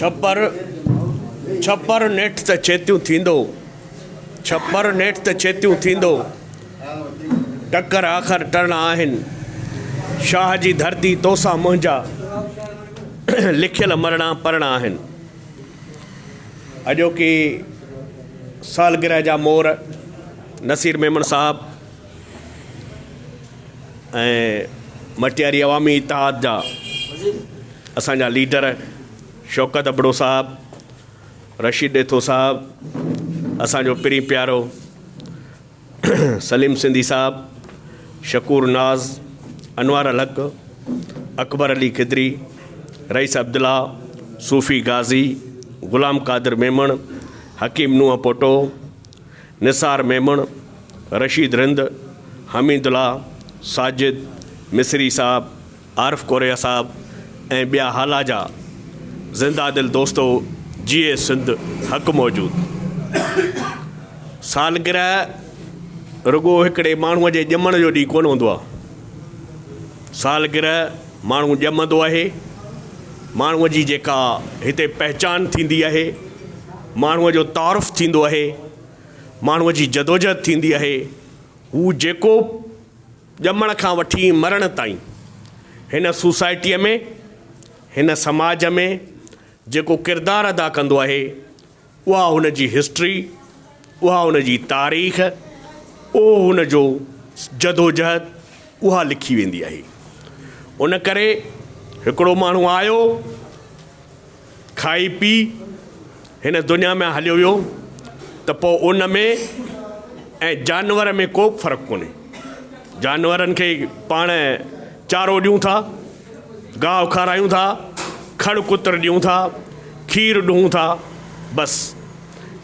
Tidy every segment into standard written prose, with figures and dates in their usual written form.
ڇپر ڇپر نيٺ ته چيتيون ٿيندو ڇپر نيٺ ته چيتيون ٿيندو ٽڪر آخر ٽرڻا آهن شاهه جي ڌرتي توسان منهنجا لکيل مرڻا پرڻا آهن. اڄوڪي سالگرهه جا مور نصير ميمڻ صاحب ۽ مٽياري عوامي اتحاد جا اسان جا ليڊر شوڪت ابڙو صاحب، رشيد ڏيٿو صاحب، اسان جو پرين پيارو سليم سنڌي صاحب، شڪور ناز، انوار الحق، اڪبر علي کدري، رئيس عبدالله، صوفي غازي، غلام قادر ميمڻ، حڪيم نوح پوٽو، نثار ميمڻ، رشيد رند، حميد الله، ساجد، مصري صاحب، عارف ڪوريا صاحب ۽ ٻيا هالا جا زنده دل دوستو جيئي سنڌ حق موجود. سالگرهه رڳو هڪڙي ماڻهوء جي ڄمڻ جو ڏينهن ڪونه هوندو آهي. سالگرهه ماڻهو ڄمندو آهي، ماڻهوء جي جيڪا هتي پهچان ٿيندي آهي، ماڻهوء جو تعارف ٿيندو آهي، ماڻهوء جي جدوجهد ٿيندي آهي، هو جيڪو ڄمڻ کان وٺي مرڻ تائين هن سوسائٽيء ۾، هن سماج ۾ جيڪو ڪردار ادا ڪندو آهي، اها هن جي هسٽري، اها هن جي تاريخ، اهو هن جو جدوجهد اها لکي ويندي آهي. ان ڪري هڪڙو ماڻهو آيو، کائي پي هن دنيا ۾ هليو ويو ته پوء ان ۾ ۽ جانور ۾ ڪو به فرق ڪونهي. جانورن کي پاڻ چارو ڏيون ٿا، گاهه کارايون ٿا، کڙ ڪتر ڏيون ٿا، کير ڏهون ٿا، بس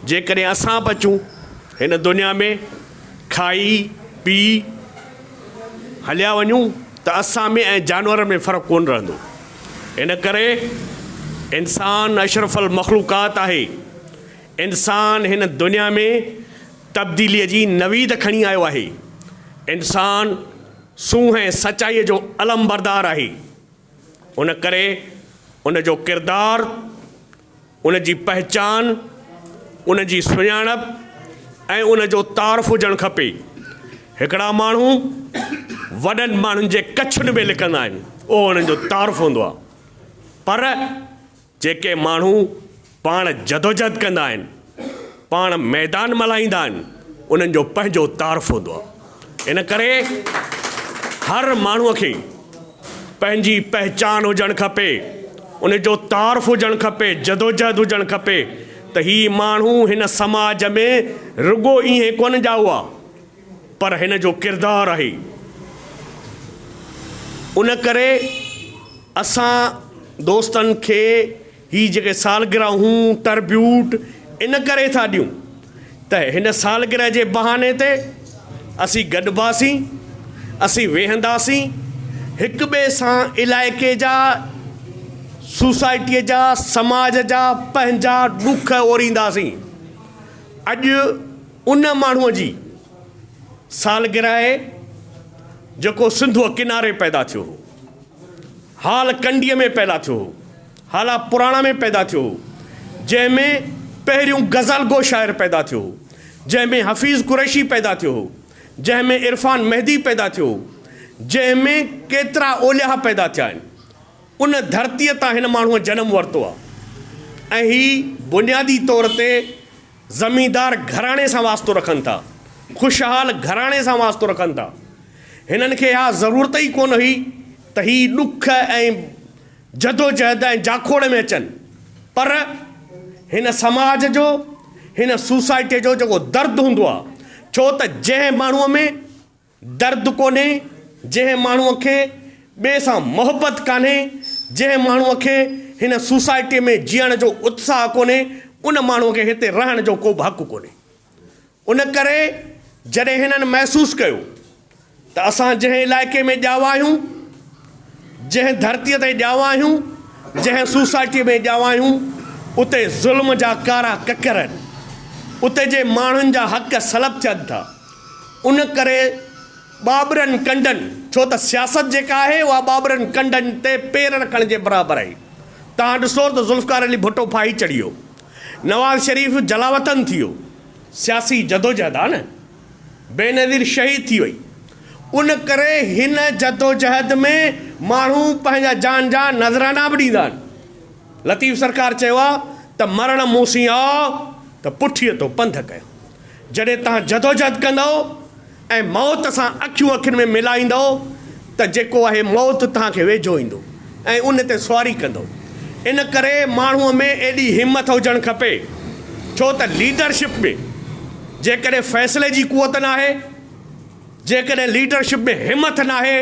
جيڪڏهن اسان به اچون هن دنيا ۾ کائي پي هليا وڃون ته اسان ۾ ۽ جانورن ۾ فرق ڪونه رهندو. ان ڪري انسان اشرف المخلوقات آهي. انسان هن دنيا ۾ تبديليء جي نويد کڻي آيو آهي. انسان سونهن ۽ سچائيء جو علمبردار آهي. ان ڪري ان جو ڪردار، ان جي پهچان، ان جي سڃاڻپ ۽ ان جو تعارف هجڻ کپي. هڪڙا ماڻهو وڏن ماڻهن جي ڪڇن ۾ لڪندا آهن، اهو انهن جو تعارف هوندو آهي. پر جيڪي ماڻهو پاڻ جدوجهد ڪندا آهن، پاڻ ميدان ملهائيندا آهن، انهن جو پنهنجو تعارف هوندو آهي. ان ڪري هر ماڻهوء کي پنهنجي پهچان هجڻ کپي، ان جو تعارف هجڻ کپي، جدوجهد هجڻ کپي ته هي ماڻهو هن سماج ۾ رڳو ائين ڪونه ڄائو آهي پر هن جو ڪردار آهي. ان ڪري اسان دوستن کي هي جيڪي سالگرهون، ٽربيوٽ، ان ڪري ٿا ڏيون ته هن سالگرهه جي بهاني تي اسين گڏباسين، اسين ويهنداسين، هڪ ٻئي سان علائقي جا، سوسائٽيء جا، سماج جا پنهنجا ڏک اورينداسين. اڄ ان ماڻهوء جي سالگرهه آهي جيڪو سنڌوء ڪناري پيدا ٿيو هو. هال ڪنڊيء ۾ پيدا ٿيو هو. هالا پراڻا ۾ پيدا ٿيو هو، جنهن ۾ پهريون غزل گو شاعر پيدا ٿيو هو، جنهن ۾ حفيظ قريشي پيدا ٿيو هو، جنهن ۾ عرفان مهدي پيدا ٿيو هو، جنهن ۾ ڪيترا اولياء پيدا ٿيا آهن. ان ڌرتيء تان هن ماڻهوء جنم ورتو آهي ۽ هي بنيادي طور تي زميندار گهراڻي سان واسطو رکن ٿا، خوشحال گهراڻي سان واسطو رکن ٿا. هنن کي اها ضرورت ئي ڪونه هئي ته هي ڏک ۽ جدوجهد ۽ جاکوڙ ۾ اچن پر هن سماج جو هن سوسائٽيء جو جيڪو درد هوندو آهي ڇو ته جنهن ماڻهوء ۾ درد ڪونهي جنهن ماڻهوء کي ٻئي سان محبت ڪانهي جنهن ماڻهوء کي هن سوسائٽيء ۾ جيئڻ جو اتساهه ڪونهي ان ماڻهوء کي هتي رهڻ جو ڪوبه حق ڪونهي. ان ڪري جڏهن هنن محسوس ڪيو ته اسان جنهن علائقي ۾ ڄاوا آهيون، جنهن ڌرتيء تي ڄاوا آهيون، جنهن سوسائٽيء ۾ ڄاوا آهيون، اتي ظلم جا ڪارا ڪڪر آهن، اتي جي ماڻهن جا حق سلب ٿين ٿا، ان ڪري ٻاٻرن ڪنڊن، ڇو ته سياست جيڪا آهي اها ٻاٻرن ڪنڊن تي پير رکڻ جي برابر آهي. توهان ڏسو ته ذوالفقار علي ڀٽو ڦاهي چڙهي ويو. نواز شريف جلاوطن ٿي ويو. سياسي جدوجهد آ نه. بينظير شهيد ٿي وئي. ان ڪري هن جدوجهد ۾ ماڻهو پنهنجا جان جا نذرانا به ڏيندا آهن. لطيف سرڪار چيو آ ته مرڻ مون سين آء ته پٺيء تو پنڌ ڪيان. جڏهن توهان جدوجهد ڪندؤ ۽ موت سان اکيون اکين ۾ ملائيندؤ ته جيڪو آهي موت توهان کي ويجهو ايندو ۽ ان تي سواري ڪندؤ. ان ڪري ماڻهوء ۾ ايڏي همٿ هجڻ کپي ڇو ته ليڊرشپ ۾ جيڪڏهن فيصلي جي قوت ناهي، جيڪڏهن ليڊرشپ ۾ همٿ ناهي،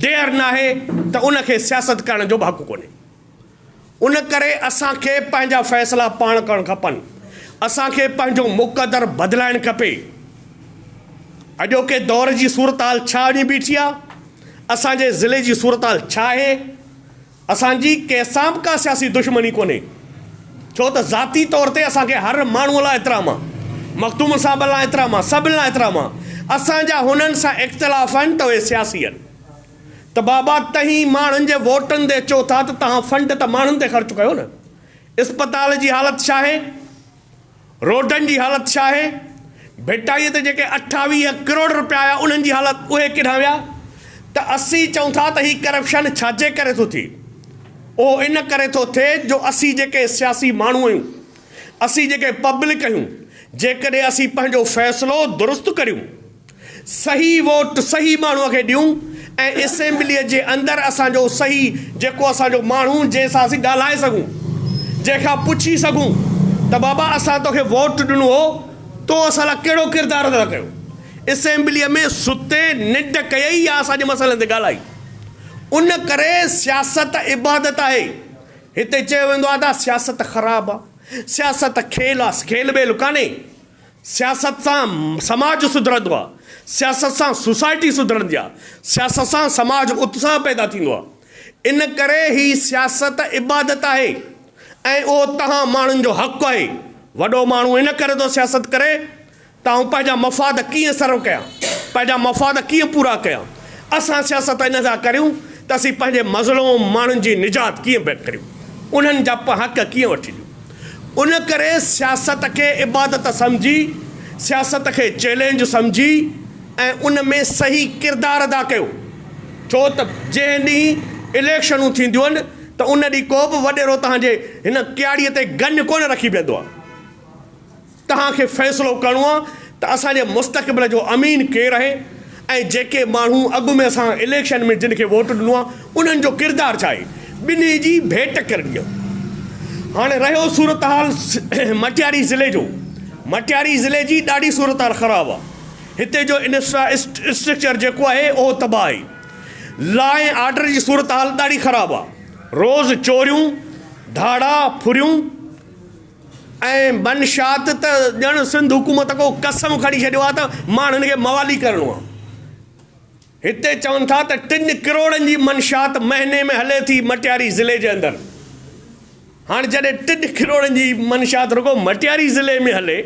ڊيئر ناهي ته ان کي سياست ڪرڻ جو به حق ڪونهي. ان ڪري اسان کي پنهنجا فيصلا پاڻ ڪرڻ کپن. اسان کي پنهنجو مقدر بدلائڻ کپي. اڄوڪي دور جي صورتحال ڇا وڃي بيٺي آ؟ اسان جي ضلعي جي صورتحال ڇا آهي؟ اسان جي ڪنهن سان به ڪا سياسي دشمني ڪونهي. ڇو ته ذاتي طور تي اسان کي هر ماڻهوء لاء احترام آ. مخدوم صاحب لاء احترام آ، سڀن لاء احترام آ. اسان جا هنن سان اختلاف آهن ته اهي سياسي آهن. ته بابا تهين ماڻهن جي ووٽن تي اچو ٿا ته توهان فنڊ ته ماڻهن تي خرچ ڪيو نه. اسپتال جي حالت ڇا آهي؟ روڊن جي حالت ڇا آهي؟ ڀٽائيء تي جيڪي 28 ڪروڙ رپيا آيا انهن جي حالت اهي ڪيڏانهن ويا؟ ته اسين چئون ٿا ته هي ڪرپشن ڇا جي ڪري ٿو ٿئي؟ اهو ان ڪري ٿو ٿئي جو اسين جيڪي سياسي ماڻهو آهيون، اسين جيڪي پبلڪ آهيون، جيڪڏهن اسين پنهنجو فيصلو درست ڪريون، صحيح ووٽ صحيح ماڻهوء کي ڏيون ۽ اسيمبليء جي اندر اسان جو صحيح جيڪو اسان جو ماڻهو جنهن سان اسين ڳالهائي سگهون، جنهن کان پڇي سگهون ته بابا اسان توکي ووٽ ڏنو هو، تو اسان لاء ڪهڙو ڪردار ادا ڪيو؟ اسيمبليء ۾ ستي ننڊ ڪيئي يا اسان جي مسئلن تي ڳالهائي؟ ان ڪري سياست عبادت آهي. هتي چيو ويندو آهي ته سياست خراب آهي، سياست کيل آهي، کيل ٻيل ڪانهي. سياست سان سماج سڌرندو آ، سياست سان سوسائٽي سڌرندي آ، سياست سان سماج اتساهه پيدا ٿيندو آ. ان ڪري هي سياست عبادت آهي ۽ اهو توهان ماڻهن جو حق آهي. وڏو ماڻهو ان ڪري ٿو سياست ڪري ته آئون پنهنجا مفاد ڪيئن سرو ڪيان، پنهنجا مفاد ڪيئن پورا ڪيان. اسان سياست ان لاء ڪريون ته اسين پنهنجي مظلوم ماڻهن جي نجات ڪيئن ڪريون، انهن جا حق ڪيئن وٺي ڏيون. ان ڪري سياست کي عبادت سمجهي، سياست کي چئلينج سمجهي ۽ ان ۾ صحيح ڪردار ادا ڪيو. ڇو ته جنهن ڏينهن اليڪشنون ٿينديون آهن ته ان ڏينهن ڪو به وڏيرو توهان جي هن ڪياڙيء تي گن ڪونه رکي بيهندو آهي. توهان کي فيصلو ڪرڻو آهي ته اسان جي مستقبل جو امين ڪير آهي ۽ جيڪي ماڻهو اڳ ۾ اسان اليڪشن ۾ جن کي ووٽ ڏنو آهي انهن جو ڪردار ڇا آهي ٻنهي جي ڀيٽ ڪرڻي آهي. هاڻي رهيو صورتحال مٽياري ضلعي جو مٽياري ضلعي جي ڏاڍي صورتحال خراب آهي هتي جو انفرا اسٽرڪچر جيڪو آهي اهو تباهه آهي لا ۽ آرڊر جي صورتحال ڏاڍي خراب آهي روز چوريون ڌاڙا ڦريون ۽ منشيات ته ڄڻ سنڌ حڪومت ڪو قسم کڻي ڇڏيو آهي ته ماڻهن کي موالي ڪرڻو آهي. هتي چون ٿا ته ٽن ڪروڙن جي منشيات مهيني ۾ هلي ٿي مٽياري ضلعي جي اندر. هاڻ جڏهن ٽن ڪروڙن جي منشيات رڳو مٽياري ضلعي ۾ هلي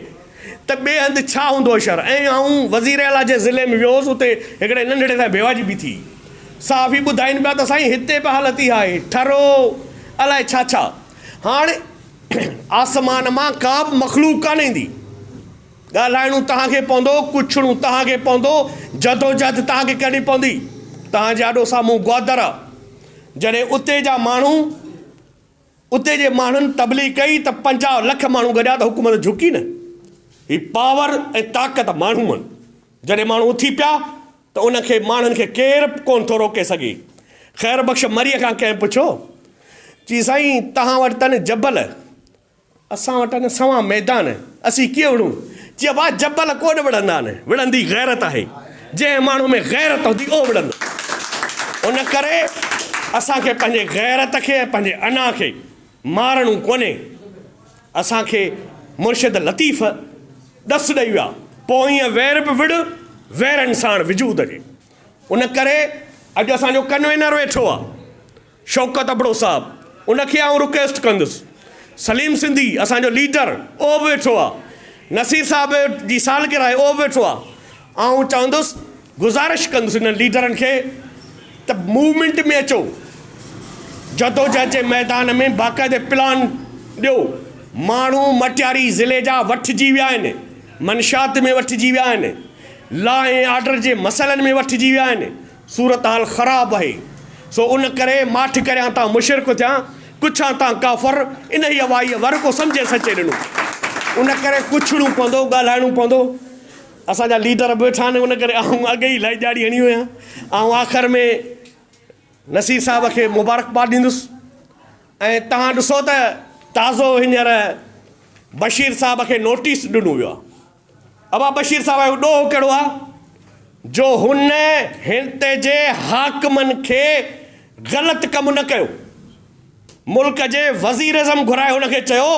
ته ٻئي هنڌ ڇا هوندو اشر؟ ۽ آئون وزير اعليٰ جي ضلعي ۾ ويو هوس اتي هڪڙي ننڍڙي سان بيواجي به ٿي. صحافي ٻڌائين پيا ته سائين هتي به حالت اها آهي. ٺرو الائي ڇا ڇا. هاڻ آسمان مان ڪا به مخلوق ڪانه ايندي. ڳالهائڻو توهان کي پوندو، ڪڇڻو توهان کي پوندو، جدوجهد توهان کي ڪرڻي پوندي. توهان جي آڏو سامهون گوادر آ. جڏهن اتي جا ماڻهو، اتي جي ماڻهن تبليغ ڪئي ته 50 لک ماڻهو گڏيا ته حڪومت جهڪي نه. هي پاور ۽ طاقت ماڻهو آهن. جڏهن ماڻهو اٿي پيا ته ان کي ماڻهن کي ڪير به ڪونه ٿو روڪي سگهي. خير بخش مريء کان ڪنهن پڇيو، چي سائين توهان وٽ ته آهن جبل، اسان وٽ آهن سوان ميدان، اسين ڪيئن وڙهون؟ چي ابا جبل ڪونه وڙهندا آهن، وڙهندي غيرت آهي، جنهن ماڻهو ۾ غيرت هوندي اهو وڙهندو. ان ڪري اسان کي پنهنجي غيرت کي ۽ پنهنجي انا کي مارڻو ڪونهي. اسان کي مرشد لطيف ڏس ڏئي ويا، پوئينء وير به وڙهه، ويرن ساڻ وجود جي. ان ڪري اڄ اسان جو ڪنوينر ويٺو آ شوڪت ابڙو صاحب، ان کي آئون رڪويسٽ ڪندس. سليم سنڌي اسان جو ليڊر اهو به ويٺو آ، نصير صاحب جي سالگرهه آهي اهو به ويٺو آ. آئون چوندس، گذارش ڪندس انهن ليڊرن کي ته موومينٽ ۾ اچو. جدوجهد جي ميدان ۾ باقاعدي پلان ڏيو. ماڻهو مٽياري ضلعي جا وٺجي ويا آهن، منشيات ۾ وٺجي ويا آهن، لا ۽ آرڊر جي مسئلن ۾ وٺجي ويا آهن، صورتحال خراب آهي، سو ان ڪري ماٺ ڪريان تان مشرڪ ٿيان، ڪڇان تان ڪافر، انهيء وائيء ور ڪو سمجهي سچي ڏنو. ان ڪري ڪڇڻو پوندو، ڳالهائڻو پوندو. اسان جا ليڊر به ويٺا آهن، ان ڪري آئون اڳ ئي لائي ڄاڙي هڻي ويو آهيان. آئون آخر ۾ نصير صاحب کي مبارڪباد ڏيندس ۽ توهان ڏسو ته تازو هينئر بشير صاحب کي نوٽيس ڏنو ويو آهي. ابا بشير صاحب جو ڏوهه ڪهڙو آهي جو هن هتي جي حاڪمن کي غلط ڪم نه ڪيو. ملڪ جي وزيراعظم گهرائي هن کي چيو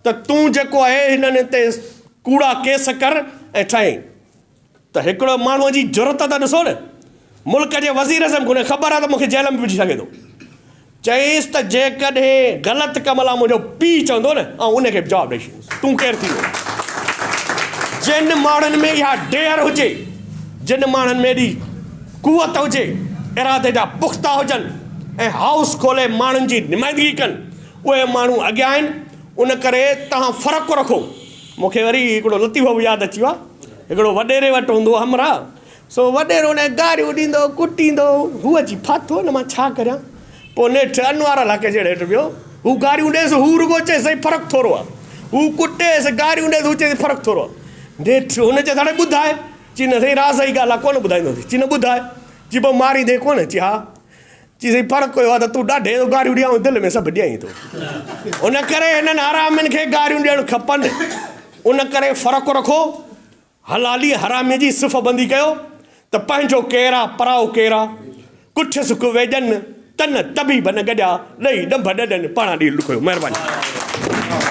ته تون جيڪو آهي هنن تي ڪوڙا ڪيس ڪر ۽ ٺاهين. ته هڪڙو ماڻهوء جي جرئت ته ڏسو نه، ملڪ جي وزيراعظم کي خبر آهي ته مون کي جيل ۾ وجهي سگهي ٿو. چيائينس ته جيڪڏهن غلط ڪم لاء منهنجو پيء چوندو نه، آئون ان کي به جواب ڏئي ڇڏيندس. تون ڪير ٿيندو؟ جن ماڻهن ۾ اها ڊيئر هجي، جن ماڻهن ۾ ايڏي قوت هجي، ارادي جا پختا هجن ۽ هائوس کولي ماڻهن جي نمائندگي ڪن، اهي ماڻهو اڳيان آهن. ان ڪري توهان فرق رکو. مون کي وري هڪڙو لطيفو به ياد اچي ويو آهي. هڪڙو وڏيري وٽ هوندو هو همراهه، سو وڏيرو ان کي گاريون ڏيندو هو، ڪٽيندو هو. هو اچي ڦاٿو، نه مان ڇا ڪريان؟ پوء نيٺ انوار الحق جهڙي هيٺ ويو. هو گاريون ڏيس، هو رڳو چيس سائين فرق ٿورو آهي. هو ڪٽيس، گاريون ڏيس، هو چيس فرق ٿورو آهي. نيٺ هن چيس هاڻي ٻڌاء. چي نه سائين راز جي ڳالهه آهي، ڪونه ٻڌائيندوسين. چي نه ٻڌاء. چي پوء ماريندين ڪونه؟ چي ها. چي سائين فرق اهو آهي ته تون ڏاڍي جو گاريون ڏيان آئون دل ۾ سڀ ڏيائين ٿو. ان ڪري هنن حرامين کي گاريون ڏيڻ کپن. ان ڪري فرق رکو. حلالي حرامي جي صف بندي ڪيو ته پنهنجو ڪير آ پرائو ڪير آ. ڪٺيس ڪو ويڄن تن طبيب نه گڏيا ڏئي ڏنڀ ڏڏن پاڻان ڏيل ڏکويو. مهرباني.